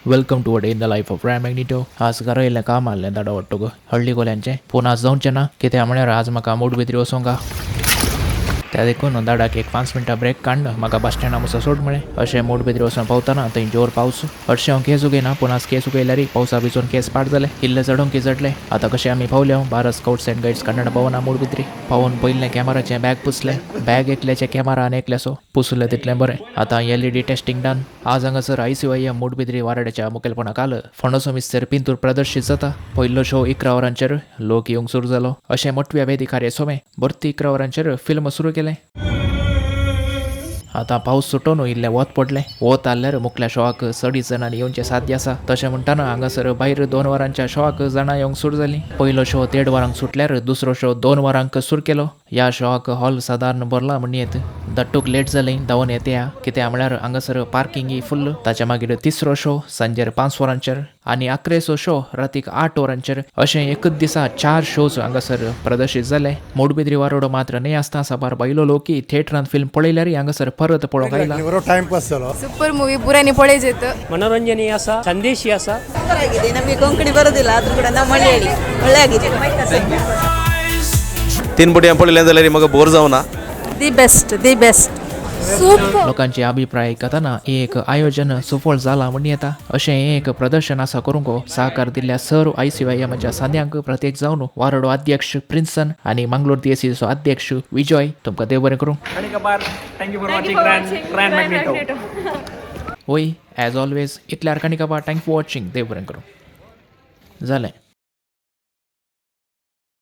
Welcome to a day in the life of Ram Magneto. आज घरा येयलें काम आहलें दाडो वाटूक हळ्ळी कोल्यांचें, पूण आज जावचें ना. कित्याक म्हळ्यार आज म्हाका मूडबिद्री वचोंक. त्या देखून दाडाक एक 5 मिनटां ब्रेक काडून म्हाका बस स्टँडा मुसा सोड म्हळें. अशें मूडबिद्री वचोन पावतना थंय जोर पावस. हरशीं हांव केस उगयना, पूण आज केस उगयल्यार पावसा भिजून केस पाड जाले, इल्ले चडोवंक की चडले. आतां कशें आमी पावले Bharat scouts and guides Kannada Bhavana Moodbidri. पावून पयलें कॅमेराचें बॅग पुसलें. बॅग एकल्याचें कॅमेरा आनी एकल्याचो पुसलें तितलें बरें. आतां एलईडी टेस्टिंग डन. आज हांगासर आयसीवायएम मूडबिद्री वाराड्याच्या मुखेलपणा काल फोंडोसो मिस्तर पिंतूर प्रदर्शीत जाता. पयलो शो 11 वरांचेर लोक येवंक सुरू जालो. अशें मोटव्या वेदिकार सोमे भरती 11 वरांचेर फिल्म सुरू केलें. आतां पावस सुटोन इल्लें वत पडलें. वत आसल्यार मुखल्या शोआक चडीत जाणांनी येवचें साध्य आसा. तशें म्हणटाना हांगासर भायर 2 वरांच्या शोआक जाणां येवंक सुरू जालीं. पयलो शो 1.5 वरांक सुटल्यार दुसरो शो 2 वरांक सुरू केलो. ह्या शोआक हॉल सादारण भरला म्हण येत. दट्टूक लेट जालें धांवन येते कित्याक म्हळ्यार हांगासर पार्किंगय फुल्ल. ताच्या मागीर तिसरो शो सांजेर 5 वरांचेर आनी आकरेचो शो रातीक 8 वरांचेर. अशें एकच दिसा 4 शोज हांगासर प्रदर्शीत जाले. मूडबिद्री वारोडो मात्र न्हय आसता साबार बायलो लोकी थिएटरांत फिल्म पळयल्यार हांगासर परत पळोवंक आयला. बरो टायमपास जालो. ಸೂಪರ್ ಮೂವಿ ಪೂರಾನಿ ಪೊಳೆಜೆತ್ತು. ಮನೋರಂಜನೆ ಆಸ, ಸಂದೇಶಿ ಆಸ. ಸೂಪರ್ ಆಗಿದೆ. ನಮಗೆ ಕೊಂಕಣಿ ಬರೋದಿಲ್ಲ, ಆದ್ರೂ ಕೂಡ ನಮ್ಮ ಮಲಯಾಳಿ ಒಳ್ಳೆ ಆಗಿದೆ. तीन पटी हांवें पळयलें जाल्यार म्हाका बोर जावना. The best, the best, super. लोकांचे अभिप्राय आयकतना एक आयोजन सुफळ जाला म्हण येता. अशें एक प्रदर्शन आसा करूंक सहकार दिल्ल्या सर्व आयसीवायएमाच्या सांद्यांक प्रत्येक जावन वारोडो अध्यक्ष प्रिन्सन आनी मंगलोर डीएसीचो अध्यक्ष विजय, तुमकां देव बरें करूं. Thank you for watching Grand Magneto. होय, एज ऑलवेज इतल्यार काणी कापा. Thank for watching. देव बरें करूं. जालें.